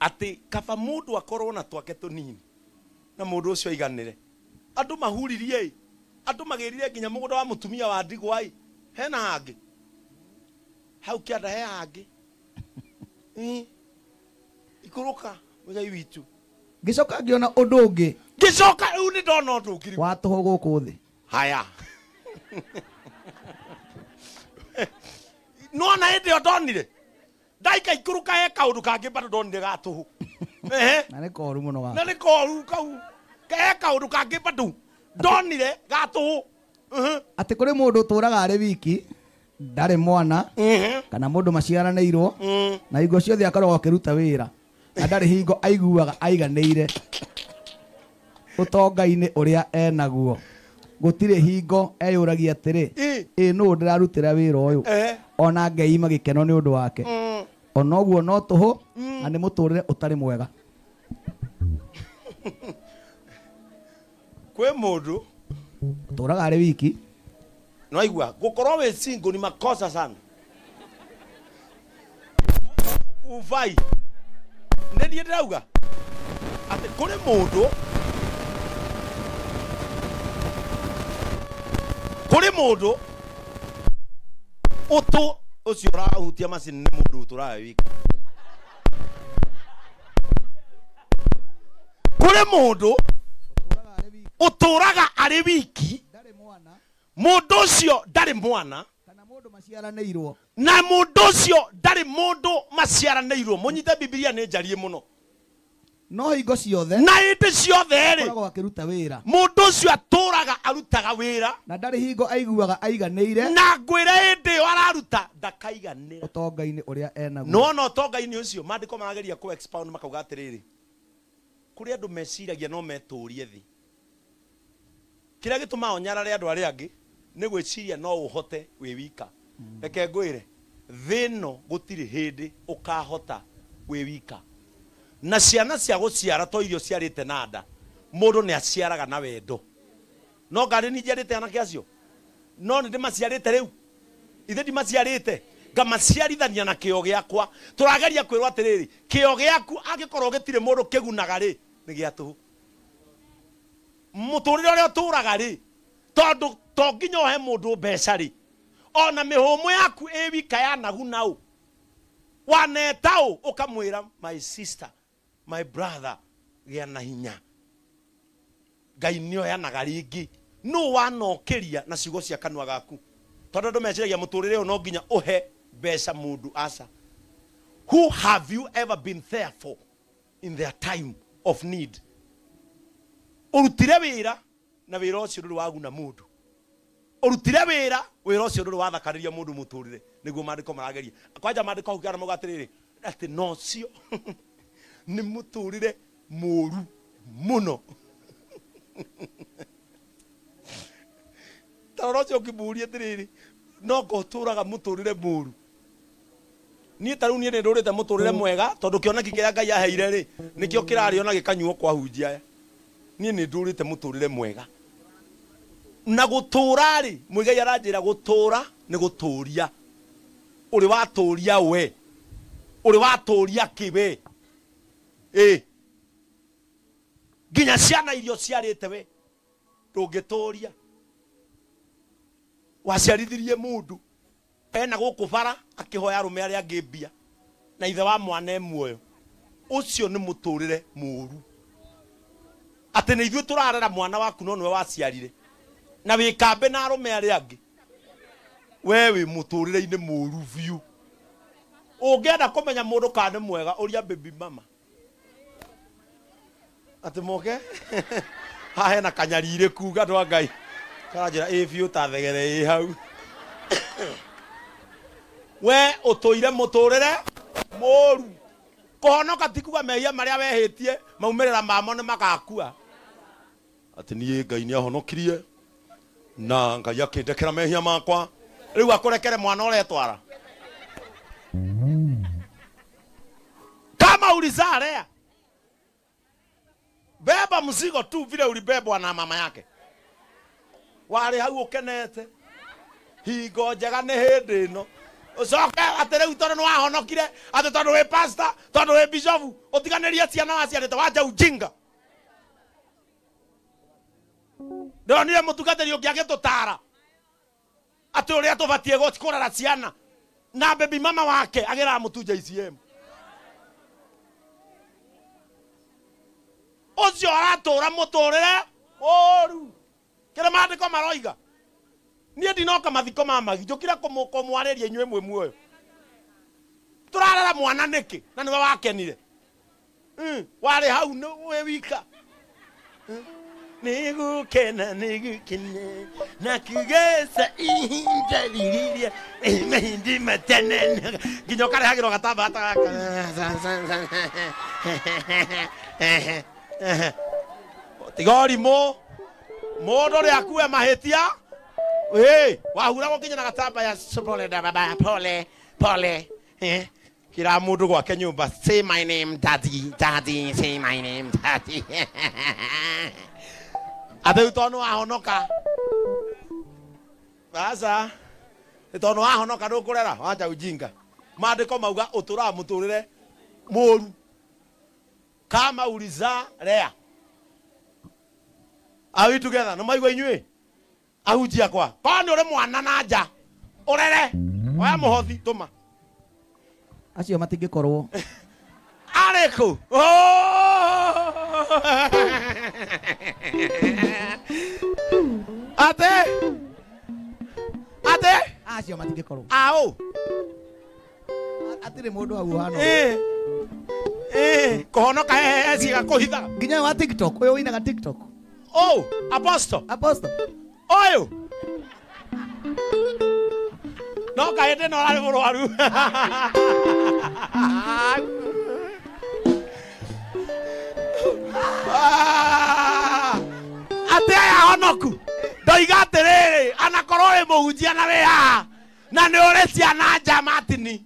Atĩ kaba mũndũ akorwo na twake tũnini na mũndũ ũcio aiganĩre. Andũ mahuririe ĩ, andũ magĩrire nginya mũgũnda wa mũtumia wa ndigwa ĩ, hena hangĩ hau kĩanda he hangĩ. Ikũrũka mũigai witũ. Ngĩcoka ngĩona ũndũ ũngĩ. Ngĩcoka rĩu nĩ ndona ũndũ ũngĩ wa tũhũ gũkũ thĩ. Haya. Nĩwona hĩndĩ ĩyo ndonire ndaika ikũrũka he kaũndũ kangĩ bado ndonire ga tũhũ. Na nĩ koru mũno gaka. Na nĩ koru kau. He kaũndũ kangĩ bado ndonire ga tũhũ. Atĩ kũrĩ mũndũ ũtũraga arĩ wiki, ndarĩ mwana, kana mũndũ maciaranĩirwo, na hingo ciothe akoragwo akĩruta wĩra, na ndarĩ hingo aiguaga aiganĩire ũtonga-inĩ ũrĩa enaguo. Gũtirĩ hingo eyũragia atĩrĩ, ĩ nũũ ndĩrarutĩra wĩra ũyũ, ona ngeima gĩkeno nĩ ũndũ wake. Ona ũguo no tũhũ, na nĩ mũtũrĩre ũtarĩ mwega. Kwĩ mũndũ ũtũraga arĩ wiki. Nwaigua gũkorwo wĩ single ni makosa sana. Uvai. Nĩ niĩ ndĩrauga atĩ kũrĩ mũndũ, kũrĩ mũndũ ũtũ ũcio ũrahutia macini nĩ mũndũ ũtũraga wiki. Kũrĩ mũndũ ũtũraga arĩ wiki, mũndũ ũcio ndarĩ mwana, kana mũndũ maciaranĩirwo, na mũndũ ũcio ndarĩ mũndũ maciaranĩirwo. Mũnyite Bibilia nĩ njarie mũno. No hingo ciothe, na hĩndĩ ciothe rĩ, akoragwo akĩruta wĩra. Mũndũ ũcio atũraga arutaga wĩra, na ndarĩ hingo aiguaga aiganĩire, na ngwĩre hĩndĩ ĩyo araruta ndakaiganĩra ũtonga-inĩ ũrĩa enaguo. Nĩwona ũtonga-inĩ ũcio, maandĩko marageria kũ expound makauga atĩrĩrĩ, kũrĩ andũ meciragia no metũrie thĩ. Kĩrĩa gĩtũmaga ũnyarare andũ arĩa angĩ nĩ gwĩciria no ũhote wĩ wika. Reke ngwĩre, thĩ ĩno gũtirĩ hĩndĩ ũkahota wĩ wika. Na ciana cia gũciara to irio ciarĩte na nda, mũndũ nĩ aciaraga na wendo. No ngarĩ ni njiarĩte anake acio, no nĩ ndĩmaciarĩte rĩu, ithe ndimaciarĩte, ngamaciarithania na kĩo gĩakwa. Tũrageria kwĩrwo atĩrĩrĩ, kĩo gĩaku angĩkorwo gĩtirĩ mũndũ kĩgunaga rĩ, nĩ gĩa tũhũ. Mũtũrĩre ũrĩa ũtũraga rĩ, tondũ to nginya ũhe mũndũ mbeca rĩ, ona mĩhũmũ yaku ĩ wika yanaguna ũ, waneta ũ, ũkamwĩra my sister, my brother, gĩa na hinya. Ngai nĩoyanaga rĩngĩ. Nũ wanokĩria na ciugo cia kanua gaku? Tondũ andũ meciragia mũtũrĩre ũyũ no nginya ũhe mbeca mũndũ, aca. Who have you ever been there for in their time of need? Ũrutire wĩra na wĩra ũcio ndũrĩ waguna mũndũ. Ũrutire wĩra, wĩra ũcio ndũrĩ wathakarĩria mũndũ mũtũrĩre. Nĩguo maandĩko marageria. Kwanja maandĩko hau kĩara mauga atĩrĩrĩ, atĩ no cio nĩ mũtũrĩre mũru mũno. Ta rora ũcio ũkĩmũũria atĩrĩrĩ, no ngo ũtũraga mũtũrĩre mũru. Niĩ ta rĩu niĩ nĩ ndũrĩte mũtũrĩre mwega, tondũ kĩoneki kĩrĩa Ngai aheire rĩ, nĩkĩo kĩrarĩo na gĩkanyuo kwa hunjia aya. Niĩ nĩ ndũrĩte mũtũrĩre mwega. Na gũtũra rĩ, Mũigai aranjĩra gũtũra nĩ gũtũria. Ũrĩ watũria we, ũrĩ watũria kĩ we? Ĩ, nginya ciana irio ciarĩte we ndũngĩtũria. Waciarithirie mũndũ ena gũkũ bara akĩhoya arũme arĩa angĩ mbia, na ithe wa mwana e muoyo. Ũcio nĩ mũtũrĩre mũru. Atĩ nĩ ithuĩ tũrarera mwana waku no nĩwe waciarire, na wĩ kambĩ na arũme arĩa angĩ, we wĩ mũtũrĩre-inĩ mũru biũ. Ũngĩenda kũmenya mũndũ kana nĩ mwega, ũria baby mama. Atĩ moke haha hena kanyarire kuga andũ a Ngai, karanjĩra ĩ biũ ta thegere ĩ hau. We ũtũire mũtũrĩre mũru. Kũhonoka ti kuga mehia marĩa wehĩtie maumĩrĩra mamo nĩ magakua. Atĩ niĩ Ngai nĩ ahonokirie na Ngai akĩndekera mehia makwa, rĩu akũrekere mwana ũretwara. Kama ulizaa Lea, beba mzigo tu vile ulibebwa na mama yake. Warĩ hau ũkenete, hingo njega nĩ hĩndĩ ĩno. Ucoke atĩ rĩu tondũ nĩwahonokire, atĩ tondũ wĩ pastor, tondũ wĩ bishop, ũtiganĩrie ciana waciarĩte wanja ujinga. Ndonire mũtungatĩri ũngĩ agĩtũtara atĩ ũrĩa tũbatiĩ kũrera ciana, na baby mama wake agĩraga mũtu JCM. Ũcio aratũra mũtũrĩre ũru. Kĩrĩa maandĩko maroiga. Niĩ ndinoka mathiko ma magi, njũkire kũmwarĩria inyuĩ mwĩ muoyo. Tũrarera mwana nĩkĩ na nĩwe wakenire? Warĩ hau wĩ wika. Nĩgũkena, nĩgũkena na kũgeca ihinda rĩrĩa mahindi matene, nginya ũkarehagĩrwo gatambaya ta gaka. Tiga ũrimũ, mũndũ ũrĩa akue mahĩtia. Wahuragwo nginya na gatambaya, pole baba, pole pole. Kira mũndũ gwake nyũmba, say my name daddy, daddy, say my name daddy. Atĩ rĩu tondũ nĩwahonoka, aca, tondũ nĩwahonoka ndũkũrera, wanja ujinga. Maandĩko mauga ũtũraga mũtũrĩre mũru kama uliza rea. Are we together? Nĩ maigua inyuĩ ahunjia akwa, korwo nĩ ũrĩ mwana na nja ũrere, oya mũhothi tũma. Acio matingĩkorwo. Arĩ kũ? Ate? Ate? Acio matingĩkorwo. Aũ? Atirĩ mũndũ hau hano. Kũhonoka ciga kũhitha. Nginya wa TikTok, ũyũ ũinaga TikTok. Oh, Apostle. Apostle. Ũyũ. No kahĩndĩ no ararĩ mũrwaru. Atĩ aya honoku. Ndoiga atĩrĩrĩ, anakorwo wĩ mũhunjia na wĩ haha, na nĩ ũrĩ ciana nja Martini.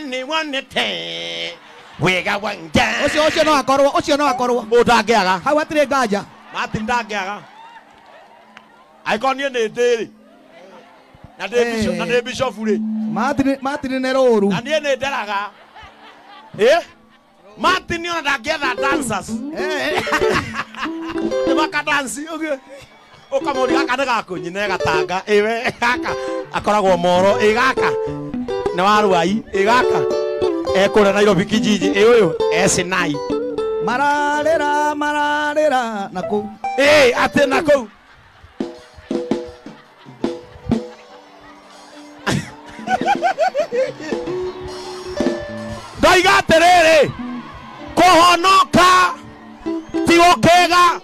Nĩwonete wega wa Ngai. Ũcio no akorwo, ũcio no akorwo. Mũndũ ndangĩaga. Hau hatirĩ nganja. Martin ndangĩaga. Angĩkorwo niĩ nĩ ndĩ-rĩ, na ndĩ bishop rĩ. Martin nĩ rũru. Na niĩ nĩ nderaga. Martin ona ndangĩetha dancers. Nĩ maka dance ũguo. Ũkamũria gaka nĩ gaku nyina gatanga. Ĩwe gaka akoragwo moro. Ĩ gaka nĩ wa Ruai. Ĩ gaka ekũrĩa Nairobi kijiji. Ĩ ũyũ e Sinai. Mararĩra, mararĩra na kũu. Atĩ na kũu. Ndoiga atĩrĩrĩ, kũhonoka ti gũkĩga,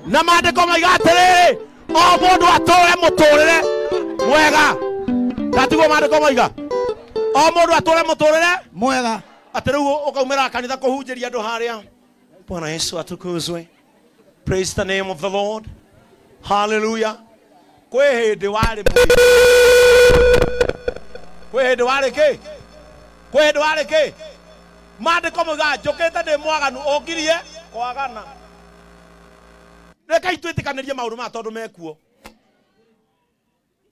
na maandĩko maiga atĩrĩrĩ, o mũndũ atũre mũtũrĩre mwega. Na tiguo maandĩko maiga, o mũndũ atũre mũtũrĩre mwega. Atĩ rĩu ũkaumĩra kanitha kũhunjĩria andũ harĩa. Bwana Yesu atukuzwe. Praise the name of the Lord. Hallelujah. Kwĩ hĩndĩ warĩ mũrĩmi. Kwĩ hĩndĩ warĩ kĩ? Kwĩ hĩndĩ warĩ kĩ? Maandĩko maugaga njũkĩte ndĩ mwaganu, ũngirie kwagana. Rekei twĩtĩkanĩrie maũndũ maya tondũ mekuo.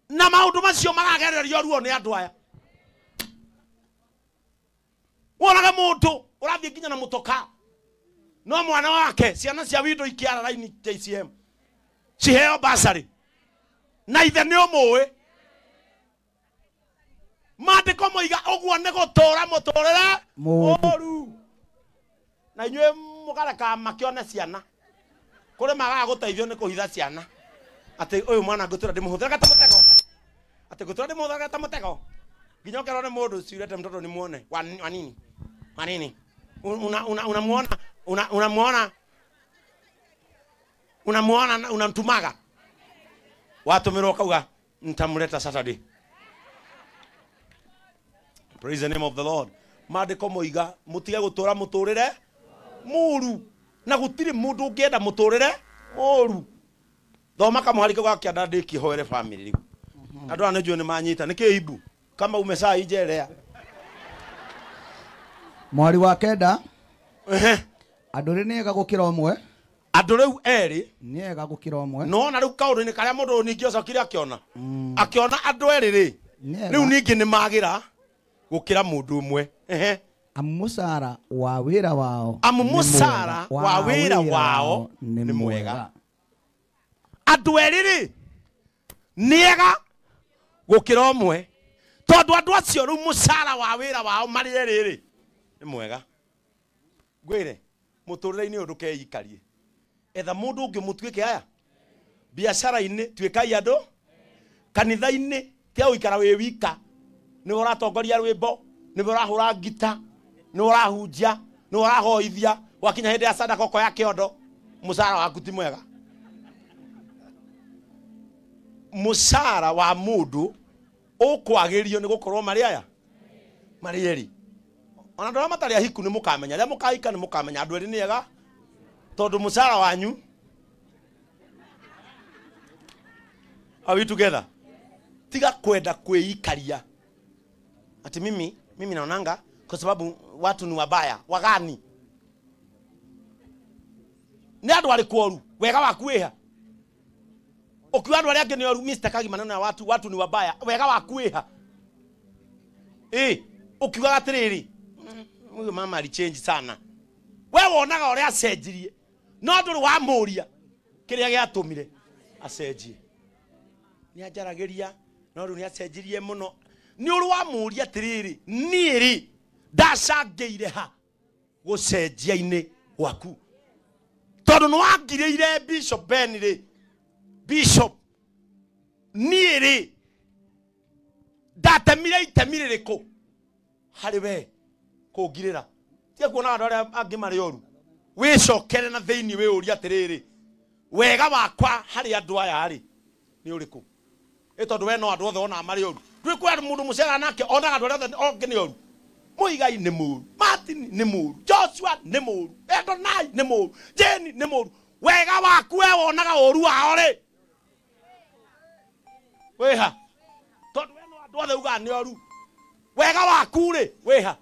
Na maũndũ macio maragererio ruo nĩ andũ aya. Wonaga mũndũ ũrathiĩ nginya na mũtoka, no mwana wake ciana cia window ikĩara raini JCM ciheo basarĩ, na ithe nĩ ũmũĩ. Maandĩko moiga ũguo nĩ gũtũra mũtũrĩre mũru. Na inyuĩ mũkareka makĩone ciana. Kũrĩ magaga gũteithio nĩ kũhitha ciana. Atĩ ũyũ mwana ngũtũra ndĩmũhũthĩraga ta mũtego. Atĩ ngũtũra ndĩmũhũthĩraga ta mũtego. Nginya ũkerwo nĩ mũndũ ũcio mtoto nimuone. Wa nini? Wa nini? Unamuona, unamuona. Unamuona unamtumaga. Watũmĩrwo kauga nitamleta Saturday. Praise the name of the Lord. Maandĩko moiga mũtige gũtũra mũtũrĩre mũru, na gũtirĩ mũndũ ũngĩenda mũtũrĩre mũru. Thoma kamũhari kau ga kĩanda ndĩkĩhoere family rĩu. Andũ aya nĩnjũĩ nĩmanyita. Nĩkĩ ibu? Kama umesaa ijerea. Mwari wa kenda. Andũ rĩ nĩega gũkĩra ũmwe. Andũ rĩu erĩ nĩega gũkĩra ũmwe. No na rĩu kaũndũ-inĩ karĩa mũndũ ningĩ acokire akĩona. Akĩona andũ erĩ rĩ Rĩu ningĩ nĩ magĩra gũkĩra mũndũ ũmwe. Ehe. Amu mũcara wa wĩra wao. Amu mũcara wa wĩra wao nĩ mwega. Andũ erĩ rĩ nĩ ega gũkĩra ũmwe. Tondũ andũ acio rĩu mũcara wa wĩra wao marĩ erĩ rĩ nĩ mwega. Ngwĩre mũtũrĩre-inĩ ũyũ ndũkeikarie. Etha mũndũ ũngĩ mũtuĩke aya. Biacara-inĩ tuĩkai andũ. Kanitha-inĩ tia gũikara wĩ wika. Nĩwe ũratongoria rwĩmbo, nĩwe ũrahũra ngita, nĩwe ũrahunjia, nĩwe ũrahoithia. Wakinya hĩndĩ ya sadaka ũkoya kĩondo, mũcara waku ti mwega. Mũcara wa mũndũ ũkwagĩrio nĩ gũkorwo marĩ aya marĩ erĩ. Ona andũ arĩa matarĩ ahiku nĩ mũkamenya, rĩrĩa mũkahika nĩ mũkamenya andũ erĩ nĩ ega tondũ mũcara wanyu. Are we together? Tiga kwenda kwĩikaria. Ati mimi naonanga kwa sababu watu ni wabaya, wagani. Nĩ andũ arĩkũ oru? Wega waku wĩha? Ukiwa andũ arĩa angĩ nĩ oru, mimi sitakagi maneno ya watu, watu ni wabaya. Wega waku wĩha? Ukiugaga atĩrĩrĩ, huyo mama alichange sana. We wonaga ũrĩa acenjirie, no ndũrĩ wamũria kĩrĩa gĩatũmire acenjie. Nĩ anjaragĩria, no rĩu nĩ acenjirie mũno. Nĩ ũrĩ wamũria atĩrĩrĩ, niĩ rĩ ndacangĩire ha gũcenjia-inĩ gwaku? Tondũ nĩ wangirĩire Bishop Ben rĩ, Bishop, niĩ rĩ ndatemire itemi rĩrĩkũ harĩ we kũngirĩra? Tiga kuona andũ arĩa angĩ marĩ oru. Wĩcokere na thĩinĩ wĩyũrie atĩrĩrĩ, wega wakwa harĩ andũ aya rĩ nĩ ũrĩkũ? Ĩ tondũ we no andũ othe onaga marĩ oru. Ndũĩ kwĩ mũndũ mũceraga nake onaga andũ arĩa othe angĩ nĩ oru. Muigai nĩ mũru, Martin nĩ mũru, Joshua nĩ mũru, Edonai nĩ mũru, Jane nĩ mũru. Wega waku we wonaga ũru wao rĩ wĩha? Tondũ we no andũ othe ugaga nĩ oru. Wega waku rĩ wĩha?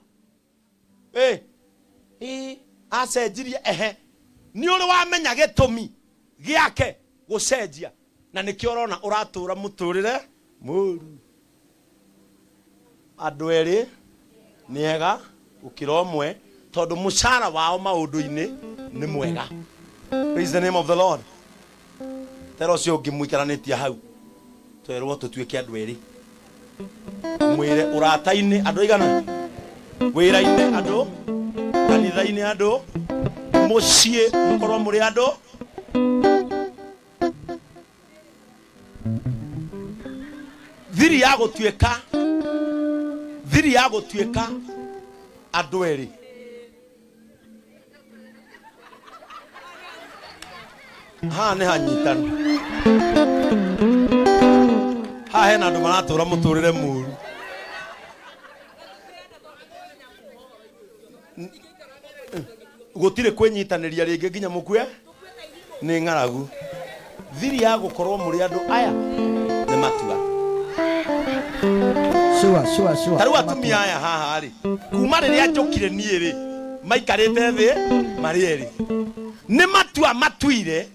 Acenjirie ehe. Nĩ ũrĩ wamenya gĩtũmi gĩake gũcenjia, na nĩkĩo ũrona ũratũra mũtũrĩre mũru. Andũ erĩ nĩ ega gũkĩra ũmwe tondũ mũcara wao maũndũ-inĩ nĩ mwega. Praise the name of the Lord. Tera ũcio ũngĩ mũikaranĩtie hau, twerwo tũtuĩke andũ erĩ. Mwĩre ũrata-inĩ andũ aigana, wĩra-inĩ andũ, kanitha-inĩ andũ, mũciĩ mũkorwo mũrĩ andũ. Thiri ya gũtuĩka, thiri ya gũtuĩka andũ erĩ. Haha nĩ hanyitanu. Haha hena andũ maratũra mũtũrĩre mũru. Gũtirĩ kwĩnyitanĩria rĩngĩ nginya mũkue nĩ ng'aragu. Thiri ya gũkorwo mũrĩ andũ aya nĩ matua. Sure, sure, sure. Ta rĩu atumia aya haha rĩ, kuma rĩrĩa njũkire niĩ rĩ, maikarĩte thĩ marĩ erĩ. Nĩ matua matuire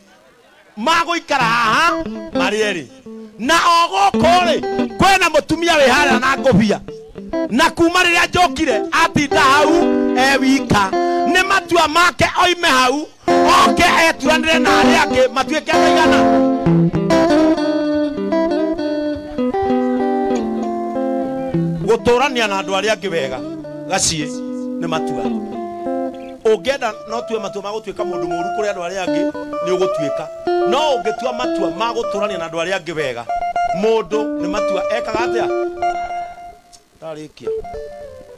magũikara haha marĩ erĩ. Na o gũkũ rĩ, kwĩna mũtumia wĩ harĩa na ngũbia. Na kuma rĩrĩa njũkire atinda hau e wika. Nĩ matua make oime hau oke eturanĩre na arĩa angĩ matuĩke andũ aigana. Gũtũrania na andũ arĩa angĩ wega gaciĩ nĩ matua. Ũngĩenda no tue matua ma gũtuĩka mũndũ mũru kũrĩ andũ arĩa angĩ nĩ ũgũtuĩka. No ũngĩtua matua ma gũtũrania na andũ arĩa angĩ wega, mũndũ nĩ matua ekaga atĩa? Ndarĩkia.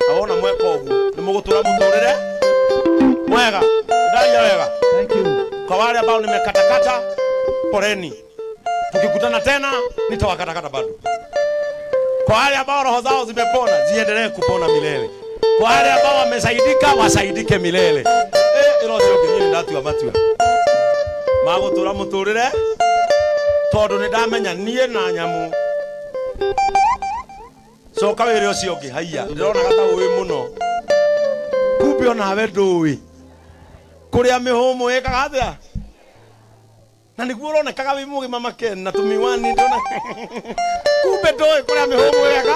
Na wona mweka ũguo nĩ mũgũtũra mũtũrĩre mwega. Ndaria wega. Thank you. Kwa wale ambao nimekatakata, poleni. Tukikutana tena nitawakatakata bado. Kwa wale ambao roho zao zimepona, ziendelee kupona milele. Kwa wale ambao wamesaidika, wasaidike milele. Ilo sio kinyini ndatua matua. Magũtũra mũtũrĩre tondũ nĩ ndamenya niĩ na nyamũ. Coka wĩre ũcio ũngĩ, haiya, ndĩronaga ta ũĩ mũno. Kumbe onawe ndũĩ. Kũrĩa mĩhũmũ ĩkaga atĩa? Na nĩguo ũronekaga wĩ mũgima Ken na tũmiwani ndona. Kumbe ndũĩ kũrĩa mĩhũmũ ĩreka.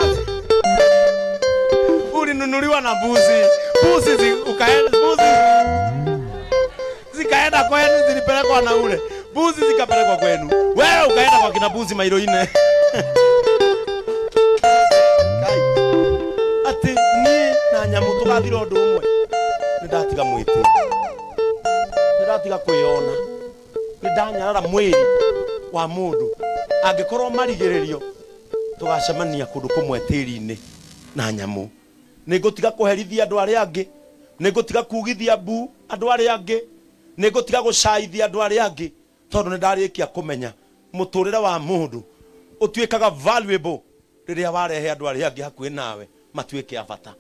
Ulinunuliwa na mbuzi. Mbuzi ukaenda, mbuzi zikaenda kwenu, zilipelekwa na ule. Mbuzi zikapelekwa kwenu. Wewe ukaenda kwa kina mbuzi mailo 4. Kai. Ati ni na nyamu tugathira undu umwe. Nindatiga mwiti. Nindatiga kwiyona. Nindanyarara mwiri wa mundu. Angikorwo marigiririo tugacemania kundu kumwe tiri-ini na nyamu. Ningutiga kuherithia andu aria angi, ningutiga kugithia mbu andu aria angi, ningutiga gucaithia andu aria angi, tondu nindarikia kumenya muturire wa mundu utuikaga valuable riria warehe andu aria angi hakuhi nawe matuike a bata.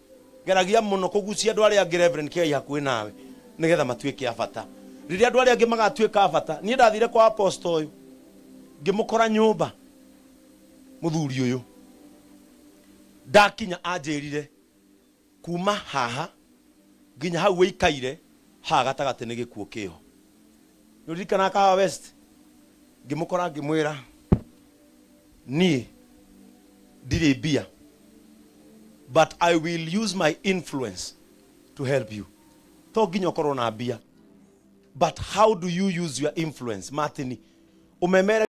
Geragia muno kugucia andu aria angi Reverend Kiai hakuhi nawe nigetha matuike a bata. Riria andu aria angi magatuika a bata. Nie ndathire kwa apostle uyu ngimukora nyumba muthuri uyu ndakinya anjirire kuma haha nginya hau wikaire haha gatagati ni gikuo kiho. Nĩũririkanaga Kahawa West ngimukora ngimwira nie ndirĩ mbia but I will use my influence to help you. To nginya ũkorwo na mbia, but how do you use your influence? Martin umemere